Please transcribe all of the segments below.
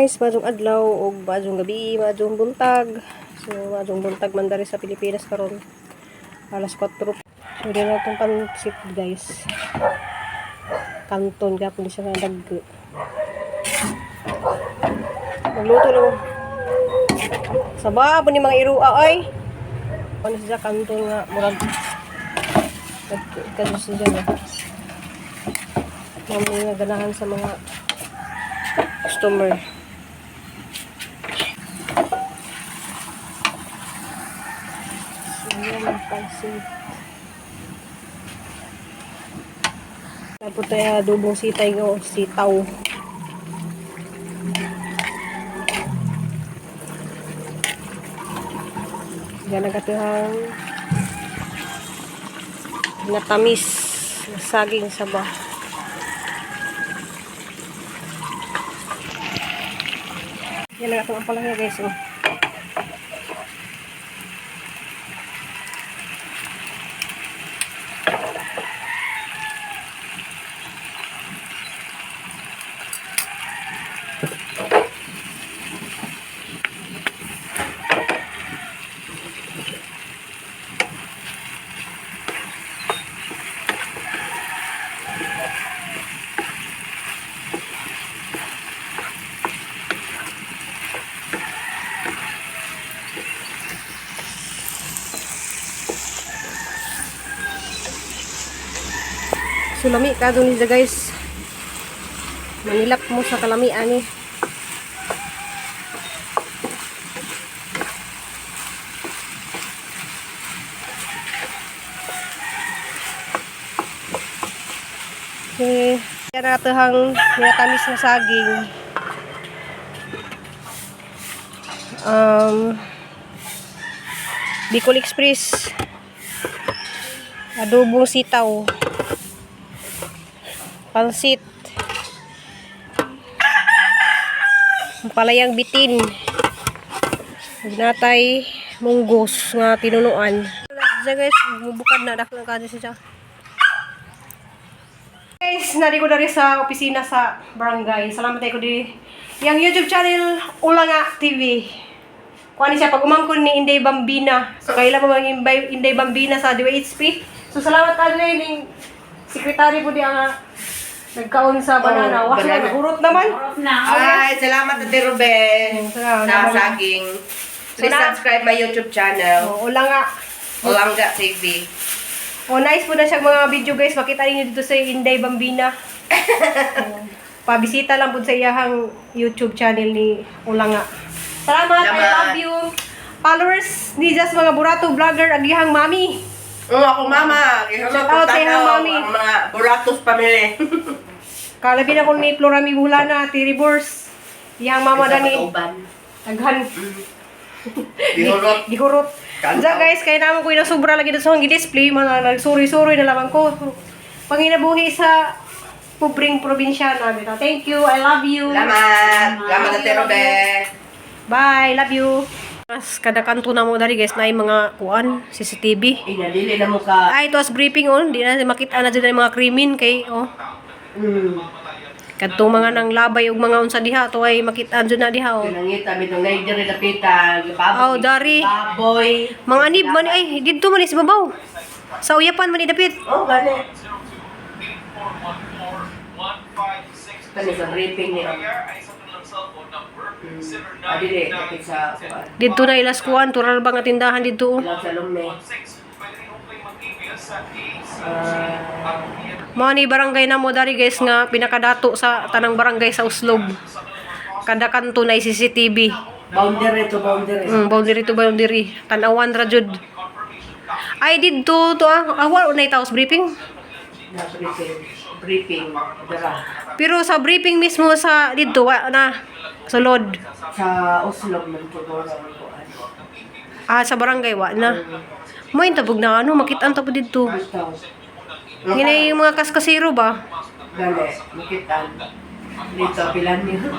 Guys, maayong adlaw ug maayong gabi, maayong buntag. So, maayong buntag man diri sa Pilipinas karon. Alas 4. So, di na itong pansit, guys. Kanton gapon di siya nga dagko. Magluto lang. Saba po ni mga irua ay. Ano siya kanton nga murag dagko kadto siya no. Mami nga ganahan sa mga customer. So, yan ang pansit. Tapos tayo adobong sitay nga o sitaw. Yan ang katuhang natamis na saging saba. Yan ang atong ampalaya, guys. Oh. So lami ka dun niya, guys. Manilap mo sa kalamian ni. Okay. Yan na ito minatamis na saging. Bicol Express. Adobong sitaw. Pansit. Palayang bitin. Natay munggos nga tinunuan. Siya guys, mubukad na daklang kada siya. Guys, nari ko dari sa opisina sa barangay. Salamat tayo ko di yang YouTube channel Ulanga TV. Kuha ni siya pag umangkon ni Inday Bambina. So kailan mo bang Inday Bambina sa DYHP. So salamat tayo ning sekretary po di ang nagkaon sa banana. Oh, Wah, banana. urot naman. Ay, salamat, Ate Ruben, Salamat. sa saging. Please subscribe my YouTube channel, Oh, Ulanga. Olangga TV. Oh, nice po na siya mga video, guys. Makita ninyo dito sa Inday Bambina. Oh, pabisita lang po sa iyahang YouTube channel ni Ulanga. Salamat, I Salamat. love you. Followers ni Just mga Burato Vlogger agihang mami. Oo, ako mama. Shout out sa iyang mami. Ang mga Buratos family. Kalabi na ko ni Florami Bulana, Tiri Bors. Iyang mama dani. Daghan. Gihurot. Gihurot. Kantaw. Diyan guys, kaya naman ko inasubra lagi dito sa akong display mga nagsuri-suri na lamang ko. Panginabuhi sa pobreng probinsya namin. Thank you. I love you. Salamat. Salamat, Ate Ruben. Bye. Love you. Mas kada kanto na mo dari guys na yung mga kuan CCTV. Inadili na mo ka. Ay, ito as briefing on, di na makita na dyan ang mga krimin kay oh. Kadtong mga nang labay ug mga unsa diha to ay makita dyan na diha oh. Pinangita, bitong Niger, lapita. Aw, dari. Baboy. Mga anib man ay didto man is babaw. Sa uyapan man ni dapit. Oh, gani. Kani sa briefing niya. Adili, dapit sa kuan. Didto na ilas kuan tural ba nga tindahan didto oh. Ilang sa lume. Ah, Mao ni barangay na mo dari guys nga pinakadato sa tanang barangay sa Oslob. Kada kanto na CCTV. Boundary to boundary. Boundary to boundary. Tan-awan ra jud. Ay didto to ah, ah wala na house briefing. Na briefing. Briefing. Dara. Pero sa briefing mismo sa didto wa na sulod. Sa Oslo man siguro ang kuan. Ah, sa barangay wa na. Mo tabog na ano makit-an ta po didto. Bitaw. Ngina yung mga kaskasiro ba? Gani, makitan. Dito, pilan niyo.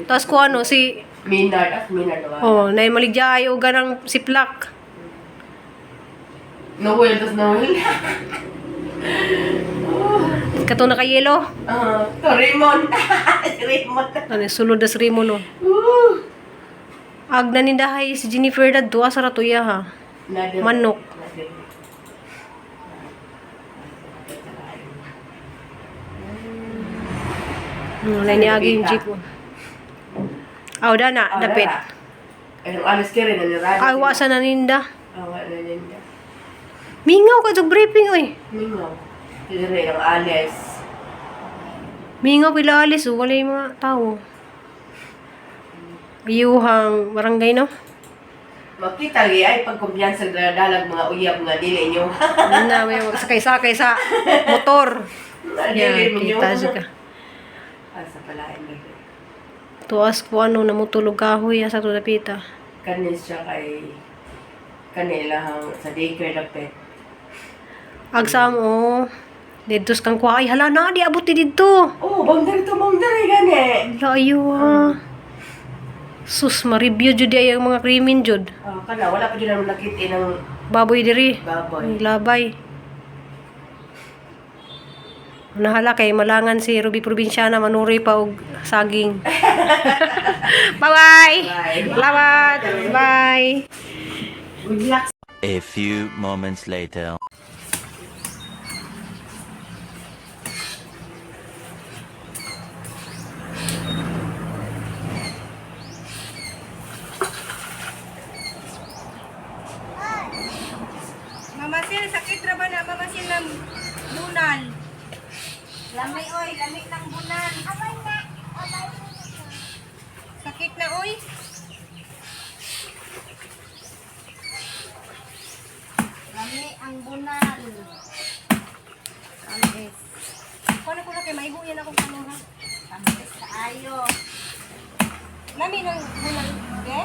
Tapos ko ano si Minard at Minard naman. oh, nay maligya ay og ganang siplak. Noel, tas Noel. Kato naka-yellow. Ah, to Raymond. Si Raymond. Ano, sulod na si Raymond, no. Woo! Ag nanindahay si Jennifer dadto asa ra tuya ha. Nadir. Manok. Nadir. Wala ni agi yung jeep. Aw dana, Ah, dapit. dara. Ay, ang alas kiri na nirada. Ay, wa sa naninda. Awa na ninda. Mingaw ka jog briefing oy. Mingaw. Dire ang alis. Mingaw pila alis oh, wala yung mga tao. Iyuhang barangay no. Makita lagi ay pagkumpiyansa dalag mga uyab nga dili nyo. Na may sakay-sakay sa motor. Dili Yeah, ninyo. kita siya ka. Asa pala ay Tuas ko ano namutulog kahoy asa to dapita. Kanis siya kay kanila sa daycare dapit. Agsam oh. Didto sa kang kuha ay hala na di abot di didto. Oh, boundary to boundary gani. Layo ha. Sus, ma-review jud ay ang mga krimen jud. Oh, kana wala pa jud naman nakita ng Baboy diri. baboy. Ang labay. Nahala kay malangan si Ruby Provinciana manuroy pa og saging. Bye-bye. Bye. Salamat. Bye. Good luck. A few moments later. Mama Sil, sakit ra ba na Mama Sil ng bunal? Lami oy, lami ng bunan. Sakit na oy. Lami ang bunan. Tamis. Kuno ko na kay maigo yan akong ano ha. Tamis kaayo. Lami ng bunal, okay?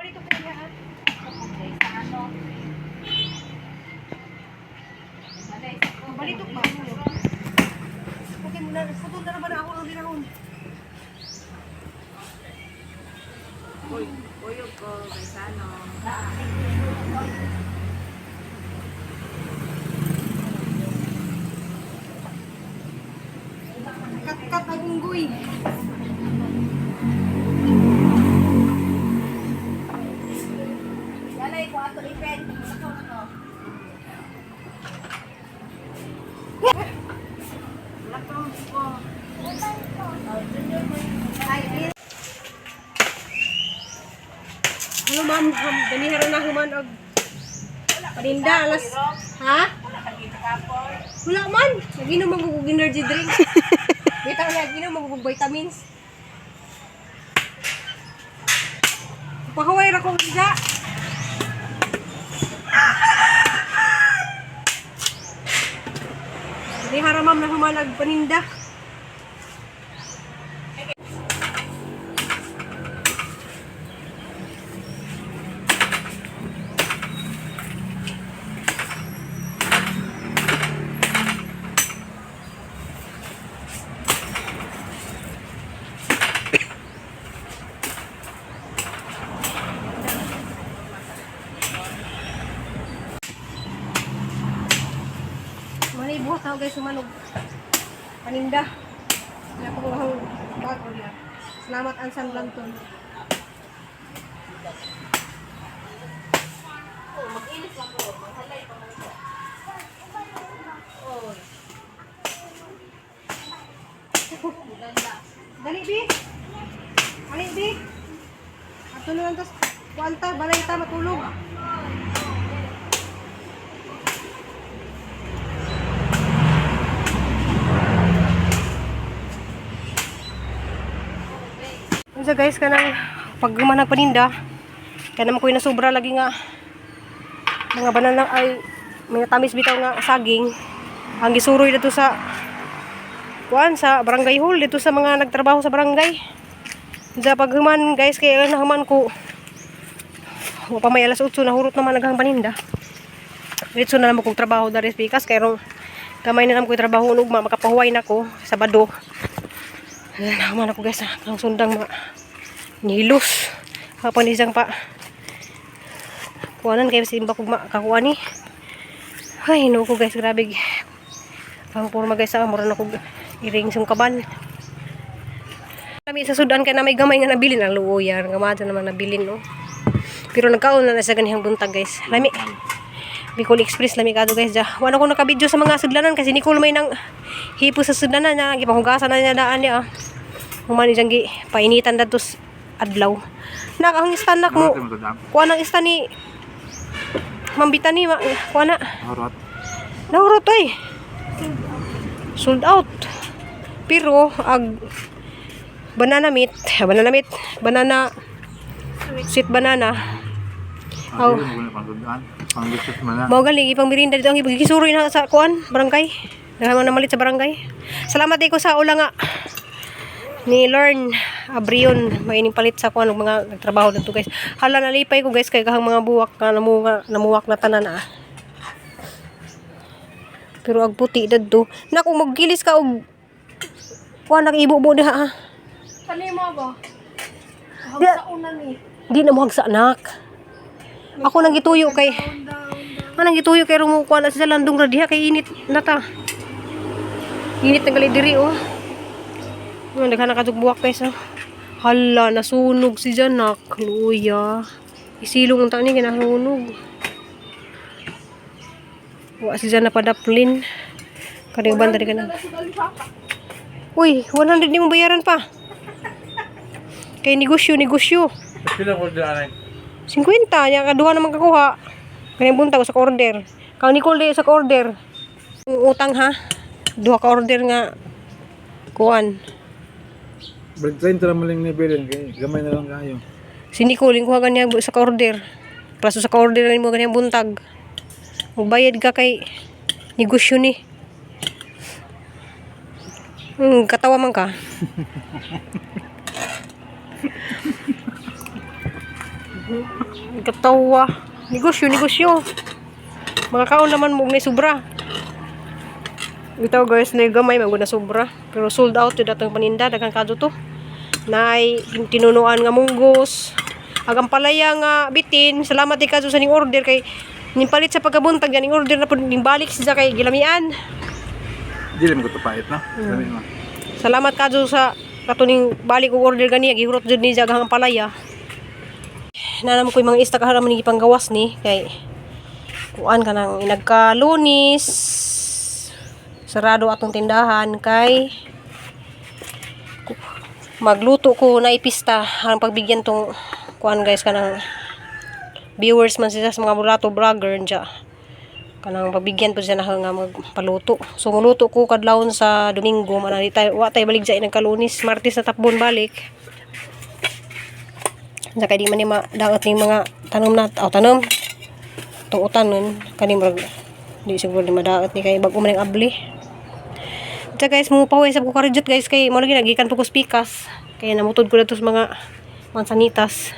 Dito po niya ha. Okay, sa ano? Balito pa. Okay mo na, putol na naman ako ang dinahon. Uyog ko kay Sano. Katkat ang unggoy. Yalay ko ato ipin. Ako ano? Hello ma'am, ganihara na human og paninda alas ha? Wala man. Naginom man og energy drink. Bitaw na ginom man og vitamins. Pahuway ra ko isa. Ganihara ma'am na human og paninda. Mani buhat ako guys human og paninda. Wala pa ko ang bago niya. Salamat Ansan Lanton. Dali bi. Dali bi. Ato na lang tas kuanta balay ta matulog. Unsa guys kanang pag gumanag paninda kaya naman ko yung nasubra lagi nga mga banana ay may natamis bitaw nga saging ang gisuroy dito sa kuan sa barangay hall dito sa mga nagtrabaho sa barangay. Unsa paghuman guys kay nahuman ko wa pa may alas 8 nahurot naman naghang paninda. Diretso na naman kong trabaho dari sa pikas kay rong kamay na naman ko trabaho ugma makapahuway na ko Sabado. Nahuman ako guys, ang sundang mga nilos. Hapon isang pa. Kuanan kay simba kog makakuha ni. Ay, no ko guys, grabe. Ang purma guys, ah, mura na kog iring sungkaban. Kami sa sudan kay na may gamay nga nabilin ang luoyar, nga madto naman nabilin no. Pero nagkaon na na sa ganihang buntag guys. Lami. Bicol Express lami kado guys ja. Wala ko nakabidyo sa mga sudlanan kasi Nicole may nang hipo sa sudlanan niya, gipahugasan na niya daan niya. Ah. Human ni gi painitan dadto adlaw. Nak ang stand nak mo. Kuha ng stand ni Mambita ni kuha na. Harot. Nahurot oy. Sold out. Pero ag banana meat, banana meat, banana sweet banana. Oh. Oh. Pang Panglusot man na. Mao gali ipang merinda dito ang gisuroy na sa kuan, barangay. Daghan man namalit sa barangay. Salamat ko sa ula nga ni Lorne Abrion maining palit sa kuan og mga nagtrabaho dito guys. Hala nalipay ko guys kay kahang mga buwak nga namuwak, namuwak na tanan ah. Pero ag puti dadto. Nak kung maggilis ka og kuan nak ibubo diha ah. Kani mo ba? Di, di na mo hagsa nak. Ako nang gituyo kay Anang gituyo kay rumo kuan na sa landong ra diha kay init na ta. Init na gali diri oh. Ang daghan na kadtog buwak guys oh. Hala nasunog si Janak. Luya. Isilong ang taon niya kinasunog. Wa si Jana padaplin. Kani uban diri kana. Uy, 100 ni mo bayaran pa. Kay negosyo, negosyo. Pila ko dyan ay. 50, niya kaduha naman kakuha. Kanyang buntag sa order. Kang Nicole di sa order. Ang utang ha. Duha ka order nga kuan. Break 30 na maling ni Belen. Kay gamay na lang kayo. Si Nicole kuha kanya sa order. Praso sa order na nimo ganyang buntag. Magbayad ka kay negosyo ni. Katawa man ka. Katawa. Negosyo, negosyo. Mga kaon naman mo na sobra. Bitaw guys, na gamay man gud na sobra. Pero sold out yun atong paninda, daghang kadto to. Nay tinunuan nga munggos. Ag ang palaya nga bitin, salamat di kadto sa ning order kay ning palit sa pagkabuntag ning order na pud ning balik siya kay gilamian. Dili mo ko pait no? Dami mo. Salamat kadto sa katuning balik og order ganiya gihurot jud ni siya ang palaya. Nanam ko yung mga isda kaharam ni gipanggawas ni kay kuan ka nang inagkalunis sarado atong tindahan kay magluto ko na ipista ang pagbigyan tong kuan guys kanang viewers man sila sa mga mulato vlogger dya kanang pagbigyan po siya na nga magpaluto. So muluto ko kadlawon sa Domingo man di tayo wa tayo balik dya nagkalunis Martes na tapbon balik. Saka di man ni madaot ning mga tanom na o tanom. Tuutan nun kani murag di siguro di madaot ni kay bag-o man ning abli. Tsa guys, mo paway sa ko karijot guys kay mo lagi nagikan po ko spikas. Kaya namutod ko na to sa mga mansanitas.